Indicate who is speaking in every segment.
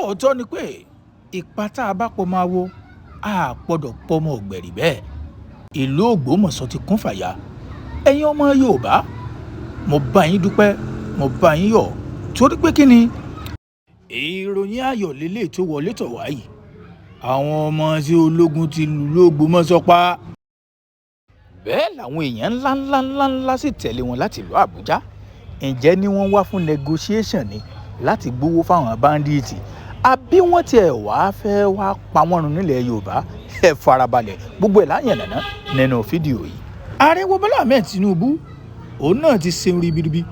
Speaker 1: Lóòótọ́ ni pé ipa tá a bá pọ̀ máa wo, a gbọ́dọ̀ pọ̀ mọ́ ọ̀gbẹ̀rì bẹ́ẹ̀. Ìlú Ògbómọ̀ṣọ́ ti kún fàya. Ẹ̀yin ọmọ Yorùbá, mo bá yín dúpẹ́, mo bá yín yọ̀, torí pé kí ni? Ìròyìn ayọ̀ lélẹ̀ tó wọlé tọ̀ wá yìí. Àwọn ọmọ tí ológun ti lù l'Ógbómọ̀ṣọ́ pa. Bẹ́ẹ̀ làwọn èèyàn ńlá ńlá ńlá ńlá sì tẹ̀lé wọn láti ìlú Àbújá. Ǹjẹ́ ni wọ́n wá fún negotiation ni láti gbowó fáwọn báńdíìtì, àbí wọ́n tiẹ̀ wá fẹ́ wá pa wọ́n run nílẹ̀ Yorùbá? Ẹ farabalẹ̀, gbogbo ẹ̀ láyànnàná nínú fídíò yìí. Ààrẹ wa Bọ́lá Ahmed Tinubu, òun náà ti ṣe ribiribi.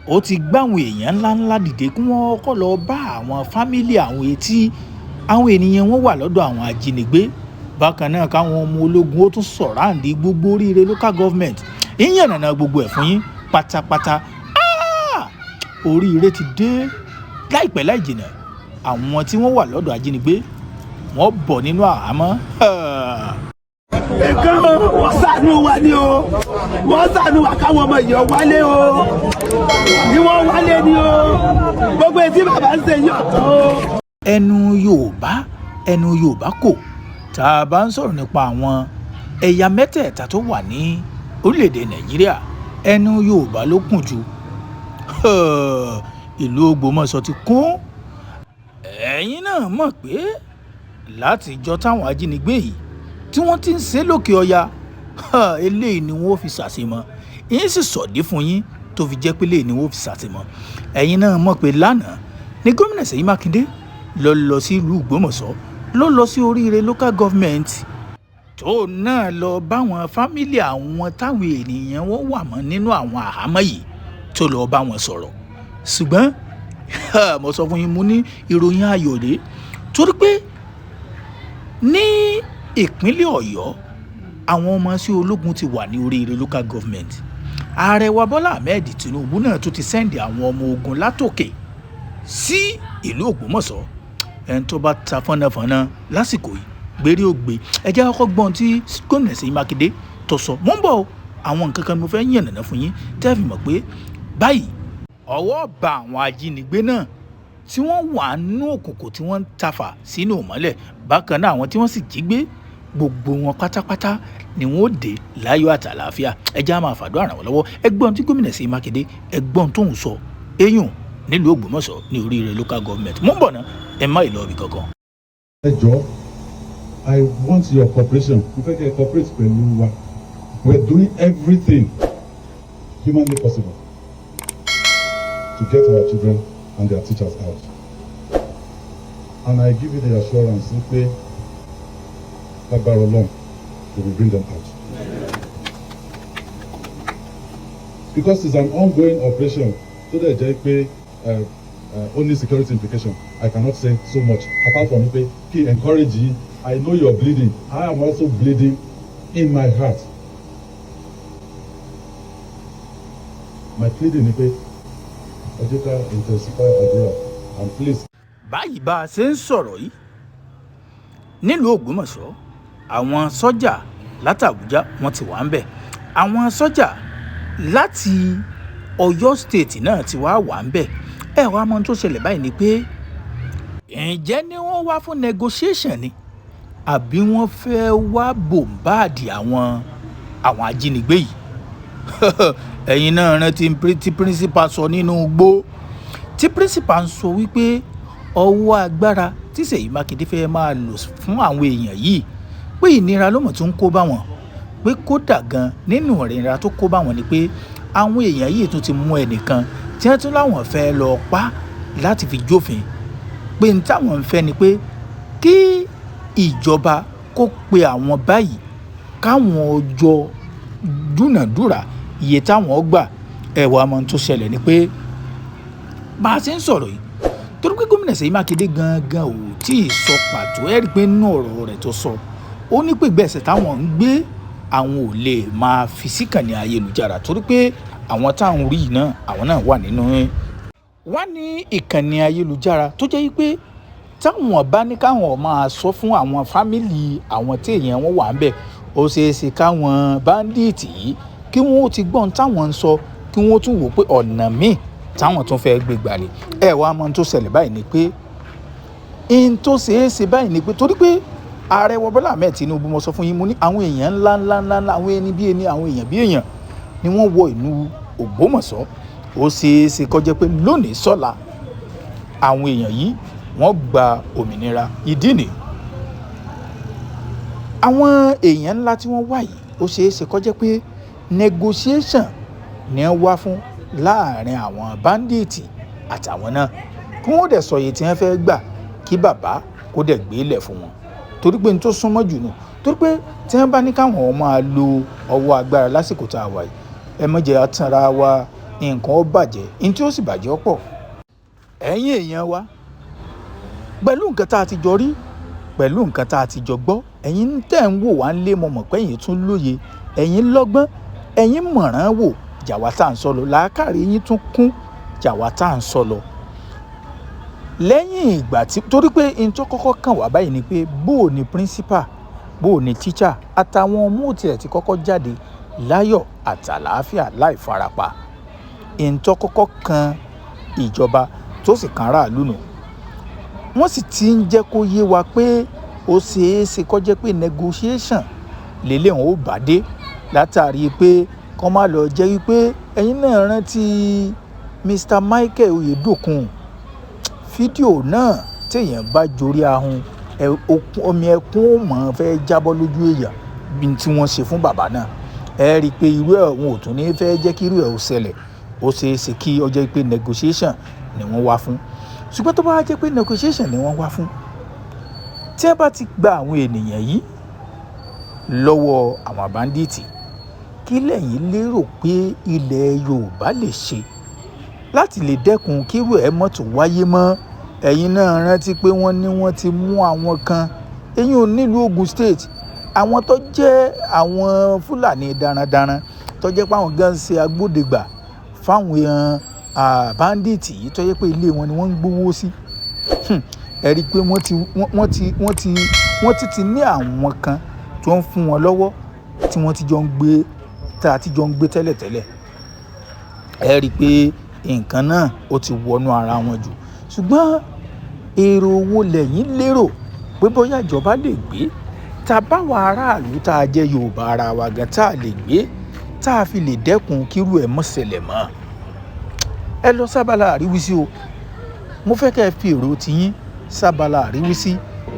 Speaker 1: Ó ti gbáwọn èèyàn ńlá ńlá dìde kí wọ́n kọ́ lọ bá àwọn fámílì àwọn etí àwọn ènìyàn wọn wà lọ́dọ̀ àwọn ajínigbé. Bákan náà, káwọn ọmọ ológun ó tún surround gbogbo oríire local government. Ìyànnàná gbogbo ẹ̀ fún yín pátápátá. Oríire ti dé láìpẹ́ láì jìnnà. Àwọn tí wọ́n wà lọ́dọ̀ ajínigbé, wọ́n bọ̀ nínú àhámọ́.
Speaker 2: Nǹkan wọ́n ṣàánú wa ni o, wọ́n ṣàánú wa káwọn ọmọ yìí wálé o, ni wọ́n wálé ni o. Gbogbo etí bàbá ń ṣe yìí ọ̀tọ̀ o.
Speaker 1: Ẹnu Yorùbá, ẹnu Yorùbá kò. Tá a bá ń sọ̀rọ̀ nípa àwọn ẹ̀yà mẹ́tẹ̀ẹ̀ta tó wà ní orílẹ̀-èdè Nàìjíríà, ẹnu Yorùbá ló kùn jù. Ìlú Ògbómọ̀ṣọ́ ti kún. Ẹ̀yin náà mọ̀ pé látijọ́ táwọn ajínigbé yìí tí wọ́n ti ń ṣe lókè ọya, eléyìí ni wọ́n fi ṣàṣemọ́. Yín sì sọ̀dí fún yín tó fi jẹ́ pé eléyìí ni wọ́n fi ṣàṣemọ́. Ẹ̀yin náà mọ̀ pé lánàá ní gómìnà Ṣèyí Mákindé lọ lọ sí ìlú Ògbómọ̀ṣọ́, ló lọ sí oríire local government, tó náà lọ báwọn fámílì àwọn táwọn ènìyàn wọn wà mọ́ nínú àwọn àhámọ́ yìí, tó lọ bá wọn sọ̀rọ̀. Ṣùgbọ́n mo sọ fún yín, mo ní ìròyìn ayọ̀ rèé, torí pé ní ìpínlẹ̀ Ọ̀yọ́, àwọn ọmọ sí ológun ti wà ní oríire local government. Ààrẹ wa Bọ́lá Ahmed Tinubu náà tún ti send àwọn ọmọ ogun látòkè sí ìlú Ògbómọ̀ṣọ́. Ẹni tó bá ta fọ́nàfọ́nà lásìkò yìí, gbérí ògbé. Ẹ jẹ́ kọ́kọ́ gbọ́n tí gómìnà Ṣèyí Mákindé tó sọ. Mò ń bọ̀ o, àwọn nǹkan kan mo fẹ́ yànnàná fún yín tẹ́ fi mọ̀ pé báyìí ọwọ́ bá àwọn ajínigbé náà tí wọ́n wà nínú òkùnkùn, tí wọ́n ń tafà sínú ìmọ́lẹ̀. Bákan náà, àwọn tí wọ́n sì jí gbé, gbogbo wọn pátápátá ni wọ́n ó dé láyọ̀ àtàlàáfíà. Ẹ jẹ́ á máa fàdúrà ràn wọ́n lọ́wọ́. Ẹ gbọ́n tí gómìnà Ṣèyí Mákindé, ẹ gbọ́n tóun sọ eyín nílùú Ògbómọ̀ṣọ́ ní oríire local government. Mò ń bọ̀ ná, ẹ má ì lọ ibì kankan.
Speaker 3: Ẹ jọ̀ọ́, I want your cooperation. Mo fẹ́ kẹ́ ẹ cooperate pẹ̀lú wa. We are doing everything humanly possible to get our children and their teachers out, and I give you the assurance pé lágbára Ọlọ́run, we will bring them out, because it's an ongoing operation tó dẹ̀ jẹ́ pé only security implication. I cannot say so much apart from pé kí encourage yín. I know you are bleeding. I am also bleeding in my heart. My pleading ni pé ẹ jẹ́ ká intensify àdúrà and please.
Speaker 1: Báyìí bá a ṣe ń sọ̀rọ̀ yìí nílùú Ògbómọ̀ṣọ́, àwọn sọ́jà láti Àbújá, wọ́n ti wà ń bẹ̀. Àwọn sọ́jà láti Ọ̀yọ́ State náà ti wá wà ń bẹ̀. Ẹ wàá mọ ohun tó ṣẹlẹ̀ báyìí ni pé, ǹjẹ́ ni wọ́n wá fún negotiation ni, àbí wọ́n fẹ́ wá bombard àwọn ajínigbé yìí? Ẹ̀yin náà rántí tí principal sọ nínú igbó, tí principal ń sọ wípé ọwọ́ agbára tí Ṣèyí Mákindé fẹ́ máa lò fún àwọn èèyàn yìí, pé ìnira ló mọ̀ tó ń kó bá wọn, pé kódà gan nínú ìnira tó kó bá wọn ni pé àwọn èèyàn yìí tún ti mú ẹnìkan tí wọ́n tún láwọn fẹ́ lọ pa láti fi jófin, pé n táwọn ń fẹ́ ni pé kí ìjọba kó pe àwọn báyìí, káwọn jọ dúnàádúrà iye táwọn gbà. Ẹ̀wà mọ̀ tó ṣẹlẹ̀ ni pé bá a ṣe ń sọ̀rọ̀ yìí, torí pé gómìnà Ṣèyí Mákindé gangan ò tí ì sọ pàtó. Ẹ rí i pé nínú ọ̀rọ̀ rẹ̀ tó sọ, ó ní pé ìgbésẹ̀ táwọn ń gbé, àwọn ò lè máa fi síkànnì ayélujára, torí pé àwọn táwọn rí yìí náà, àwọn náà wà nínú wá ní ìkànnì ayélujára, tó jẹ́ wípé táwọn bá ní káwọn máa sọ fún àwọn fámìlì àwọn tí èèyàn wọn wà ń bẹ̀, ó ṣeé ṣe káwọn bandit yìí kí wọ́n ó ti gbọ́n táwọn ń sọ, kí wọ́n tún wò pé ọ̀nà míì táwọn tún fẹ́ gbé gbà rè. Ẹ wá mọ ohun tó ṣẹlẹ̀ báyìí ni pé In tó ṣeé ṣe báyìí ni pé, torí pé ààrẹ wa Bọ́lá Ahmed Tinubu, mo sọ fún yín, mo ní àwọn èèyàn ńlá ńlá ńlá ńlá, àwọn ẹni bí ẹni, àwọn èèyàn bí èèyàn ni wọ́n wọ ìlú Ògbómọ̀ṣọ́. Ó ṣeé ṣe kó jẹ́ pé lónìí sọ́la, àwọn èèyàn yìí wọ́n gba òmìnira. Ìdí nìyí, àwọn èèyàn ńlá tí wọ́n wà yìí, ó ṣeé ṣe kó jẹ́ pé negotiation ni wọ́n wá fún láàrin àwọn bandit àtàwọn náà, kí wọ́n dẹ̀ sọ iye tí wọ́n fẹ́ gbà, kí bàbá kó dẹ̀ gbé lẹ̀ fún wọn, torí pé n tó súnmọ́ jù nù. Torí pé tí wọ́n bá ní káwọn máa lo ọwọ́ agbára lásìkò tá a wà yìí, ẹ má jẹ́ àtànra wa, nǹkan ó bàjẹ́, ní tí ó sì bàjẹ́ ó pọ̀. Ẹ̀yin èèyàn wa, pẹ̀lú nǹkan tá a ti jọ rí, pẹ̀lú nǹkan tá a ti jọ gbọ́, ẹ̀yin tẹ̀ ń wò wá ń lé, mo mọ̀ pé ẹ̀yin tún lóye, ẹ̀yin lọ́gbọ́n, ẹ̀yin mọ̀ràn wò jàwá tá à ń sọ lọ, làákàrí yín tún kún jàwá tá à ń sọ lọ. Lẹ́yìn ìgbà tí, torí pé n tó kọ́kọ́ kàn wá báyìí ni pé bó o ní principal, bó o ní teacher àtàwọn ọmọ tiẹ̀ ti kọ́kọ́ jáde láyọ̀ àtàlàáfíà láì farapa, n tó kọ́kọ́ kan ìjọba tó sì kan aráàlú nù. Wọ́n sì ti ń jẹ́ kó yé wa pé ó ṣeé ṣe kó jẹ́ pé negotiation lélẹ̀ wọn ó bá dé, látàrí pé kó má lọ jẹ́ wípé, ẹ̀yin náà rántí Mr Michael Oyedokun, fídíò náà, téèyàn bá jorí ahun, omi ẹkún ó mọ̀ fẹ́ jábọ́ lójú èèyàn bí tí wọ́n ṣe fún bàbá náà. Ẹ rí i pé irú ẹ̀ wọn ò tún ní fẹ́ jẹ́ kí irú ẹ̀ ó ṣẹlẹ̀. Ó ṣeé ṣe kí ó jẹ́ pé negotiation ni wọ́n wá fún. Ṣùgbọ́n tó bá jẹ́ pé negotiation ni wọ́n wá fún, tí wọ́n bá ti gba àwọn ènìyàn yìí lọ́wọ́ àwọn bandit, kí lẹ̀yin lérò pé ilẹ̀ Yorùbá lè ṣe láti lè dẹ́kun kírú ẹ̀ mọ́ tún wáyé mọ́? Ẹ̀yin náà rántí pé wọ́n ní wọ́n ti mú àwọn kan, eyín ò nílùú Ogun State, àwọn tó jẹ́ àwọn Fúlàní darandaran, tó jẹ́ pé àwọn gan ṣe agbódegbà fáwọn bandit yìí, tó jẹ́ pé ilé wọn ni wọ́n ń gbowó sí. Ẹ rí i pé wọ́n ti ní àwọn kan tó ń fún wọn lọ́wọ́ tí wọ́n ti jọ ń gbé, tá a ti jọ ń gbé tẹ́lẹ̀tẹ́lẹ̀. Ẹ rí i pé nǹkan náà ó ti wọnú ara wọn jù. Ṣùgbọ́n èrò wo lẹ̀yin lérò pé bóyá ìjọba lè gbé, tá a bá wa aráàlú tá a jẹ́ Yorùbá ara wa gan tá a lè gbé, tá a fi lè dẹ́kun kírú ẹ̀ mọ́ ṣẹlẹ̀ mọ́? Ẹ lọ sábàlá àríwísí o. Mo fẹ́ kẹ́ ẹ fi èrò tiyín sábàlá àríwísí.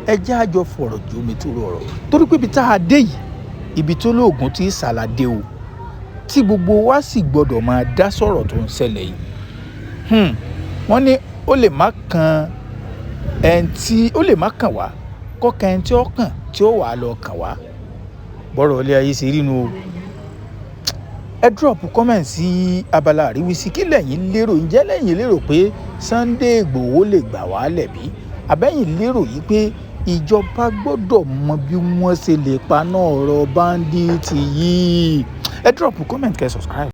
Speaker 1: Ẹ jẹ́ àjọ fọ̀rọ̀ jómi tó rọrọ̀, torí pé ibi tá a dé yìí, ibi tó lóògùn tí sàlàdé o, tí gbogbo wa sì gbọ́dọ̀ máa dá sọ̀rọ̀ tó ń ṣẹlẹ̀ yìí. Wọ́n ní ó lè má kan ẹni tí ó lè má kàn wá kọ́kàn, ẹni tí ó kàn tí ó wà á lọ kàn wá. Bọ́rọ̀ ilé ayé ṣe rí nu o. Ẹ drop comment sí abala àríwísí. Kí lẹ̀yin lérò? Ǹjẹ́ lẹ̀yin lérò pé Sunday Igboho lè gbà wá lẹ̀bi, àbẹ́yìn lérò yìí pé ìjọba gbọ́dọ̀ mọ bí wọ́n ṣe lè paná ọ̀rọ̀ bandit yìí? Ẹ drop comment, kẹ́ subscribe.